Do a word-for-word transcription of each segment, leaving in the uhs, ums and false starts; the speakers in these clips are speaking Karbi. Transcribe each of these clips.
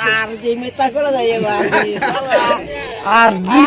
Ardi mita ko la ya bang. Ardi.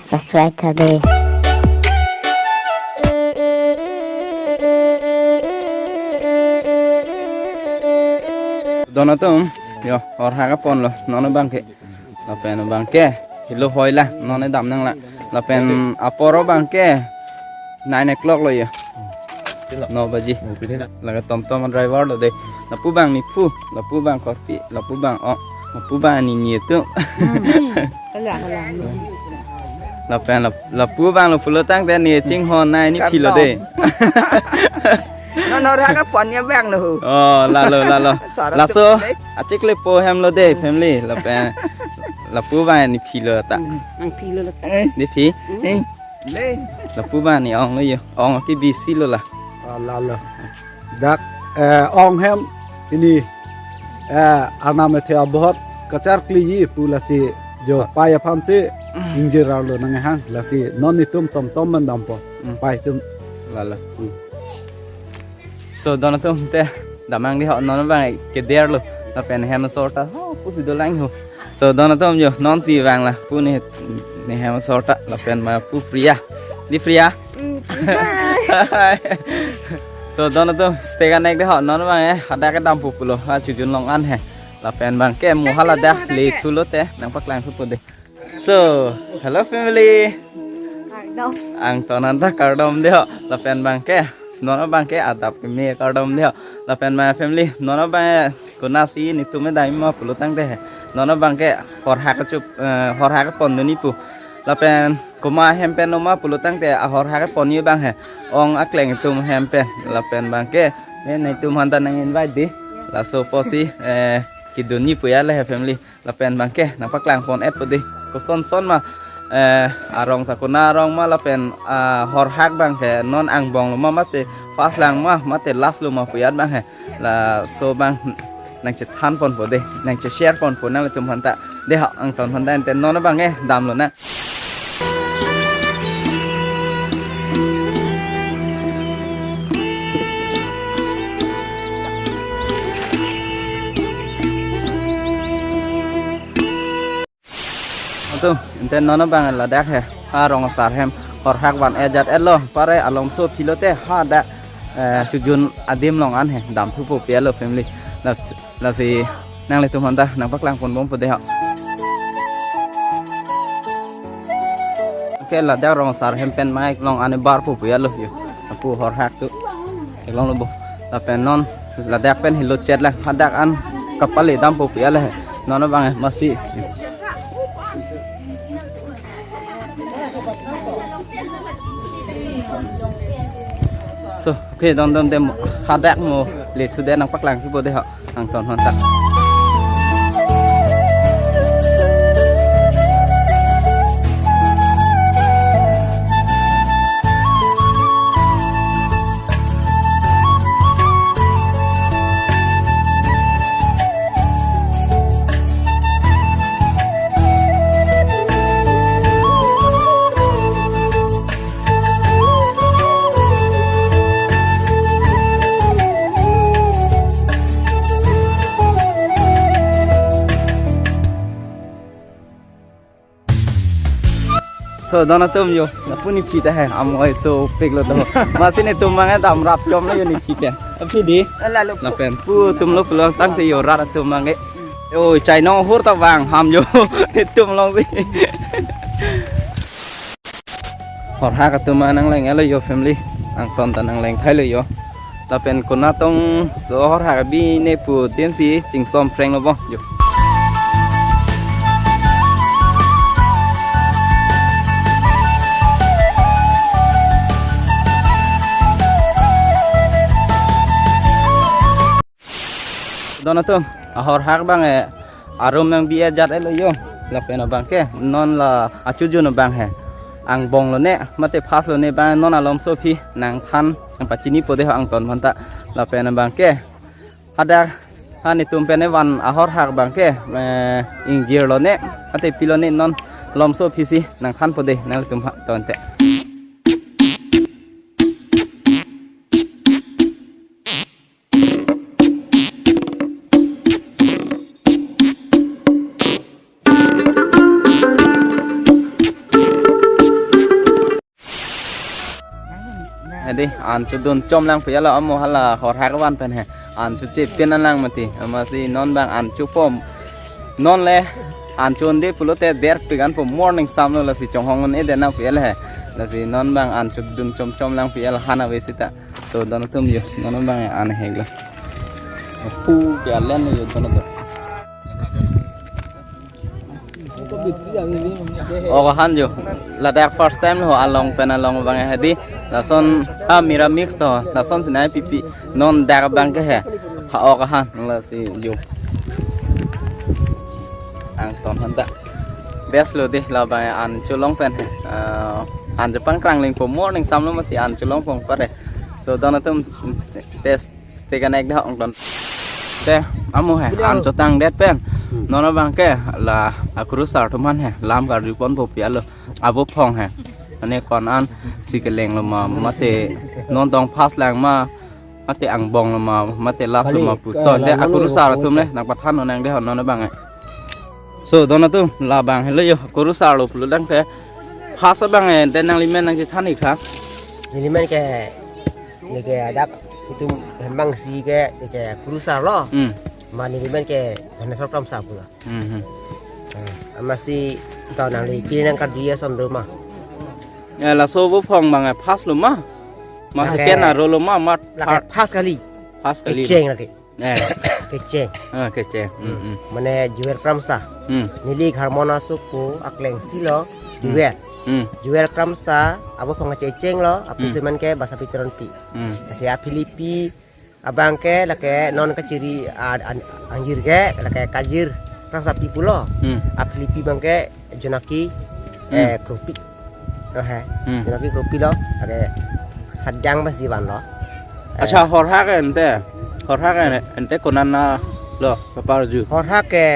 Subscribe tha dei. Don atum, yo, horhak ponlo, non abangke. Lapen abangke, helo hoila, non dam nanglang. Lapen apor abangke, nine o'clock lo yo. Nine baji. Laga tomtom driver lo dei. Lapu abang nephu, lapu abang korpi, lapu abang o, lapu abang nini atum. Lapen lap-, lapu abang lo pulo tangte ne chinghon nai nephi lo dei. Non horhak pon ya bang lo. Oh, lalo, lalo. Laso achiklepo hem lo dei, family. Lapen lapu abang nephi lo ta. Nephi. Lapu abang ne-ong lo yo. Ong ke busy lo la. Ah, lalo. Dak, eh, ong hem ini, eh, Arnam ethe abahot kacharkliji pu lasi jo pai aphan si ingjir arlo nanghang lasi non netum tomtom man dampo. Pai atum. Lalo. So don atum te damnang dei ho, non abang keder lo. Lapen hem asor ta ho pusi dolang ho. So don atum yo, non si vang la pu ne, ne hem asor ta lapen ma pu Priya. Dei Priya. Hi. So don atum stay connect dei ho, non abang eh hadak dampo pulo ha chojun long an he. Lapen abangke mo hala dak le thulo te nangpaklang thupo dei. So, hello family. Kardom. Angton anta kardom dei ho. Lapen abangke, non abangke adap keme kardom dei ho. Lapen ma family, non abang konatsi netum dam ma pulo tangte he. Non abangke horhak chup, eh, horhak pondunji pu. Lapen komat hem pen ma pulo tangte ahorhak ponji abang he. Ong akleng atum hem pen. Lapen abangke, eh, netum aphan ta nang invite dei. Laso apotsi, eh, kedunji pu ya le he family. Lapen abangke nangpaklang pon-et po dei. Koson son ma, eh, arong ta konat arong ma lapen, ah, horhak abangke non angbong lo ma mate first lang ma mate last lo ma pu ya abang he. Laso abang nangchethan ponpo dei, nangcheshare ponpo nanglitum aphan ta. Dei ho angton aphan ta ante non abang eh damlo na. Atum, ante non abang ladak he, ha rong asar hem, horhak van-et jat-et lo, pare alomso aphi lo te, hadak, eh, chojun adim long an he, dam thupo pi ya lo family. La, lasi nanglitum aphan ta nangpaklang ponbompo dei ho. Ke ladak rong asar hem pen ma ik long an barpo pu ya lo yo. Apu horhak tu. Eklong lo bo. Lapen non ladak pen helo chet lang hadak an kapale dampo pu ya le. Non abang eh masi. So, okay, don don dem hadak mo le thu de nangpaklang thupo dei ho. Angton aphan ta. So, don atum yo, lapu nephi ta he, amoi sopik lo to. Masi netum abang eh dam rap chom lo yo nephi ke. Aphi dei? Lalo. Lapen pu atum lo pulo tangte yo rat atum abang eh. Oi, chai nong hur ta vang ham yo. Netum longsi. Horhak atum nangleng-et lo yo family. Angton ta nangleng thai lo yo. Lapen konat tong so horhak abi ne pu adim si chingsom phreng lo bo yo. Don atum, ahorhak abang eh, arum nangbi-et jat-et lo yo. Lapen abangke, non la achojun abang he. Angbong lo ne, mate first lo ne abang non alomso aphi, nangthan, nangpachinipo dei ho angton aphan ta. Lapen abangke, hadak, ha netum pen ne van ahorhak abangke, eh, ingjir lo ne, mate pi lo ne non, Lomso phisi nangthanpo de nangtum ha tonte. Hadi, an chodun chomlang pu alo amo hala horhak van pen he. An chochepin alang mati. Amatsi non bang an chopom. Non le an chonde pulote derpik an po morning samlo, lasi chonghong un-e de nang pu alo he. Lasi non bang an chodun chomchomlang pu alo hana ve sita. So don atum yo, non bang an hek lo. Pu ke alen yo don atum. Oke han jo. Ladak first time lo along pen along bang hadi. Lason ha mira mix to. Lason sinai pipi. Non dak bang ke he. Ha oke han lasi jo. Angton han ta. Best lo de la bang an cholong pen he. Ah, an chepangkrangling po morning samlo mati an cholong pon pare. So don atum test Te kanek dah ongton. Te amo he, an chotangdet pen. Hmm. Non bang ke la akurusar atum an he, lam karju ponpo pi alo. Abo phong he. Ane ko-an si keleng lo ma, mate non tong pas lang ma, mate angbong lo ma, mate last lo ma pu. Kali, to, eh, te la, la, akurusar la, atum le, nangpathan non nang de non bang he. So, don atum, la bang helo yo, kurusar lo pulo dang te. Hasa bang he, te nanglimen nangchethan ik tha. Nelimen ke, neke adak itum hembang si ke, neke kurusar lo. Hmm. Ma nelimen ke, Dhaneswar Kramsa pulo. Hmm, hmm. Eh, amatsi, tau nangli, kiri nang karju ya son do ma. Ya, laso abo phong bang he, pas lo ma. Ma bang second ke, aro lo ma, ma lake third. Pas kali. Pas kali. Kecheng lake. Eh. Kecheng. Ah, kecheng. Hmm, hmm. Mane Joel Kramsa. Hmm. Neli Harmona Sukpo akleng si lo. Hmm. Joel. Hmm. Joel Kramsa, abo phong kecheng lo, api, hmm, semen ke Basapi Teronpi. Hmm. Lasi aphilipi abang ke lake non kachiri a-, an-, angjir ke lake Kajir Kramsapi pulo. Hmm. Aphilipi bang ke Jonaki, hmm, eh, Kropi. Oh, he. Hmm. Jonaki Kropi lo, lake Satjang bas jiwan lo. Eh. Acha, horhak ente. Horhak ente konat na lo, kaparju. Horhak ke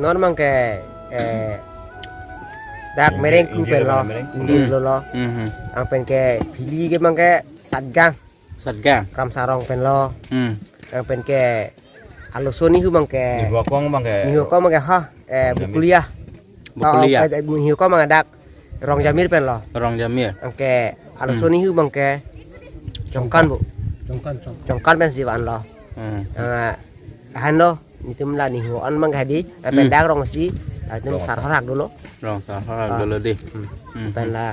non bang ke, eh, dak Mereng Kru pen lo, Mereng Kru. Indir lo lo. Hmm, hmm. Ang pen ke phili ke bang ke Satjang. Satjang. Kramsa Rong pen lo. Hmm. Ang pen ke Aloso Nihu bang ke. Nihu akong bang ke. Nihu akong bang ke ha, eh, Rong Jamir. Bukulia. Bukulia. Oh, eh, Nihu akong bang dak Rong Jamir pen lo. Rong Jamir. Ang ke Aloso, hmm, Nihu bang ke Jongkan bu. Jongkan, Jongkan. Jongkan pen si van lo. Hmm. Ah, han lo. Nitum la Nihu an bang ke hadi, hmm, pen dak Rongsi, ah, itum Rongsi. Sar horhak dolo. Rong sar horhak, ah, dolo di. Hmm. Hmm. Pen la,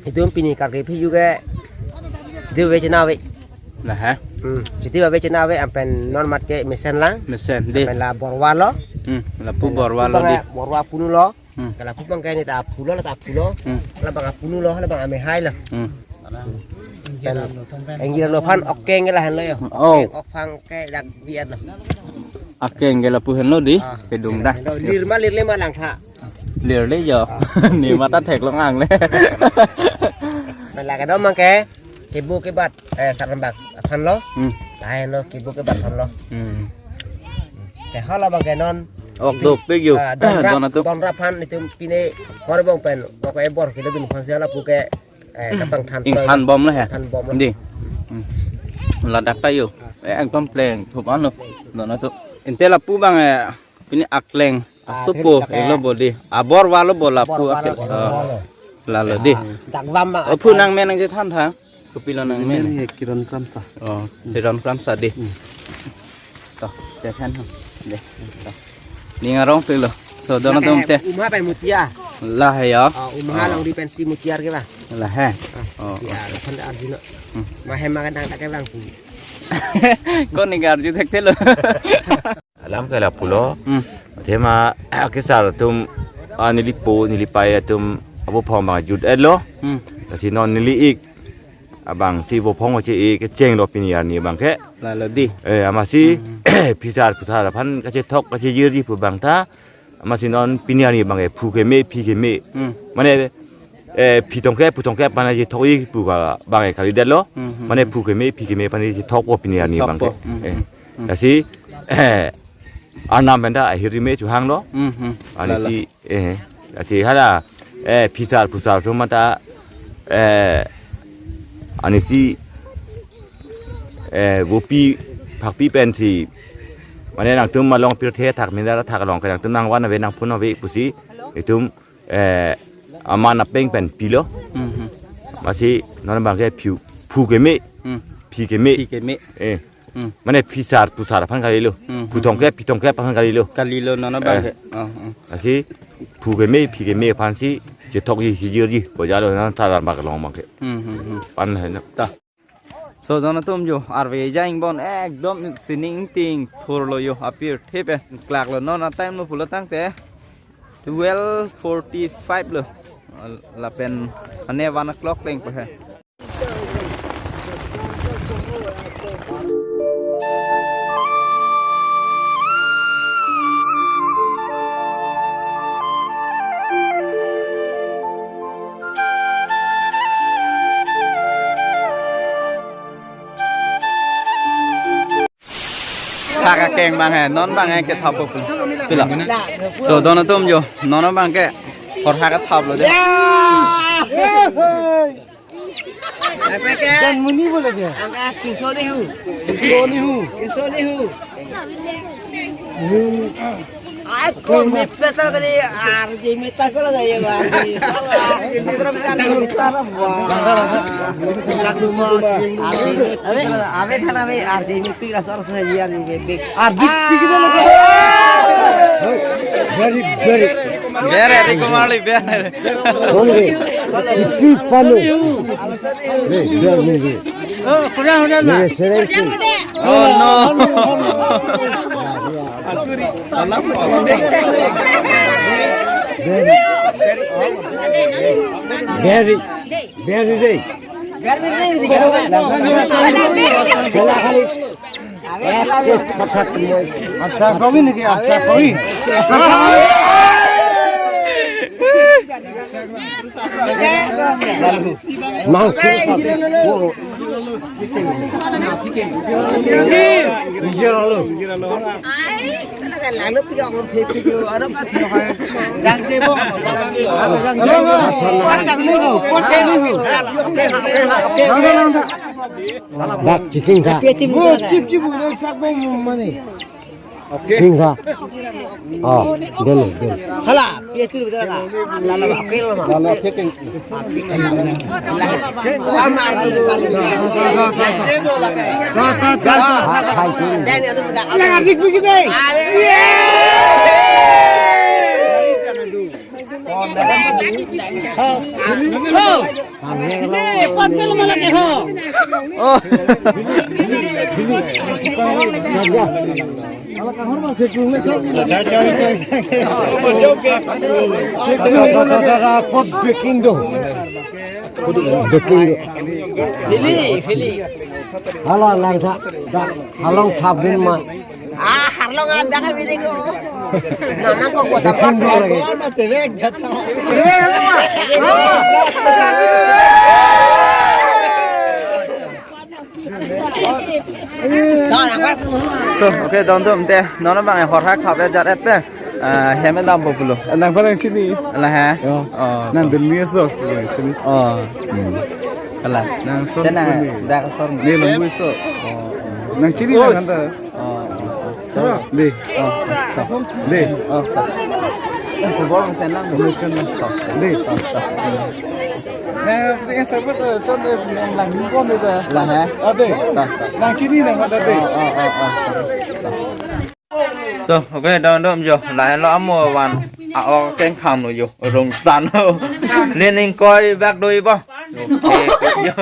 itum pini karkli phi juga, sidi babe chena ave. Lah, ha? Hmm, sidi babe chena ave, ampen non mat ke mesen lang. Mesen, di. Ampen la Borwa lo. Hmm, lapu, ampen la Borwa lo, di. Borwa punu lo. Hmm. Ke lapu bang ke neta aphu lo, neta aphu lo. Hmm. La bang apunu lo, la bang amehai lo. Hmm. Pen, enggila lo phan oke enggila henlo yo. Oh. Oke, ok phang ke dak biat lo. Oke, enggila pu henlo di, ah, kedung dah. Henlo, lir ma lir le ma lang tha. Lir le yo. Ah. Ni mata theklong ang le. Pen la kedam bang ke, kebo kebat, eh, sarambak aphan lo. Hmm. Lahen lo, kebo kebat aphan lo. Hmm. Ke hala bang ke non. Ok, dopik yo. Ah, donrap, don atum. Donrap aphan itum pine kor bang pen. Ok, ebor kilo dun aphan si hala pu ke, eh, kapangthan. Ingthan bom lo he. Than bom lo. Di. Hmm. Ladak ta yo. Eh, ekdom pleng. Thup ano. Don atum. Ente lapu bang, eh, pini akleng. Ah, asopo, thil pakai. Elo bodi. Aborwa lo bo lapu. Aborwa lo, akhir. Aborwa lo. Ah. Lalo di. Ah, dak bam ma. Oh, phu nangmen nangchethan tha. Kopilo nangmen? Nangmen he Kiran Kramsa. Oh, Kiran Kramsa di. Hmm. To, chethan ho. De. To. Ning arong pilo. So, don atum te. Umha pen Mutia. Lahei ya. Ah, Umha, oh, Longri pensi Mutiar ke ba. Lahei. Ah, oh, Mutiar. Kan arju no. Hmm. Ma hem ma kan tang tak ke bang pu. Ko ning arju thekthelo. Alam ke lapu lo. Hmm. Athema akesar atum, ah, nelipo, nelipei atum, abo phong bang jut-et lo. Hmm. Lasi non neli-ik abang si abo phong che-e kecheng lo pini arni bang ke. Lalo di. Eh, amatsi, hmm, phisar phuthar aphan kachethok kachejirji pu bang tha. Amatsi non pini arni bang ke phu keme, phi keme. Hmm. Mane, eh, phi tong ke, phu tong ke, aphan chethok-ik pu ka bang ke kalidet lo. Hmm, hmm, mane, hmm, phu keme, phi keme aphan chethokpo pini arni bang ke. Chethokpo. Hmm, eh, hmm, hmm. Lasi, eh, arnam pen ta ahirjume chohang lo. Hmm, hmm. Ani, lalo, si, eh, Lasi hala, eh, phisar phusar atum mata, eh, anisi, eh, vopi phakpi pensi, mane nangtum along pirthe thak mindar thak along ke nangtum nangvan ave nangphun ave pusi, itum, eh, aman apeng pen pilo. Mhm. Lasi non abang ke phu, phu keme, Hmm. phi keme. Phi keme. Eh. Hmm. Mane phisar phusar aphan kalilo. Hmm, hmm, Phuthong hmm. ke, phithong ke aphan kalilo. Kalilo non abang Eh. ke. Oh, oh. Lasi phu keme, phi keme aphansi chethokji, hijirji, bojalo non tharan bak long abang ke. Hmm, hmm, hmm. Pan hai na. Ta. So, don atum jo, arve jang bon, ekdom sining ting thurlo jo, apirthe pen, klaklo non a-time lo pulo tangte, twelve forty-five lo, lapen ane one o'clock leng po he. Thak akeng abang he, non abang ke kethap po. Pila. So, don atum jo, non abang ke horhak kethap lo de. Dan muni boleh dia. Angka kinso ni hu. Kinso ni hu. Kinso ni hu. Ai, kau ni petal kali, R J metal kalau dah ya, bang. Abe, abe, abe, kan abe R J ni pik rasa rasa ya ni bebek. R J pik itu loh. Very, very. Bere, Rico Marley, bere. Only. Ipi panu. Very, very, very. Oh, kurang, kurang, Very, very. Oh, no. Very, very, very. Very, very. Very, very. Chela khali. Acha kobi niki, acha kobi. Mang Bak chiking tha. Chip chip udah sak bom mani. Ching tha. Oh, dolo, dolo. Hala, P H D betul lah. Lalo, oke lah. Lalo, oke, oke. Amar tu baru. Tha, tha, tha. Jangan ada budak. Adik begitu. Are. Baking do. Baking do. Hala langtha. Dak halong thap din ma. Ah, harlong ada kami deko. Nana kok kota Baking do lagi. So, okay, don atum te, non abang horhak khap ya jat epe, eh, hem dam po pulo. Nang pha nangchini. Ala ha? Yo. Oh. Nang Delhi aso, nangchini. Oh. Hmm. Ala. Nang sor. Te nang dak sor. Ne lambu so. Oh. Nangchini nang anta. Oh. De. Oh. De. Oh. Kubor senang. Kubor senang. De. Oh. Nang, nang sabat, eh, son, eh, nang lang ko ni ta. Lang, eh? Ade. Ta, ta. Nangchini nang ada de. Oh, oh, oh, oh. So, okay, don atum jo. Lahelo amo van. A-ok kengkhang lo jo. Rong tan lo. Nening koi bak doi ba. Okay, jo.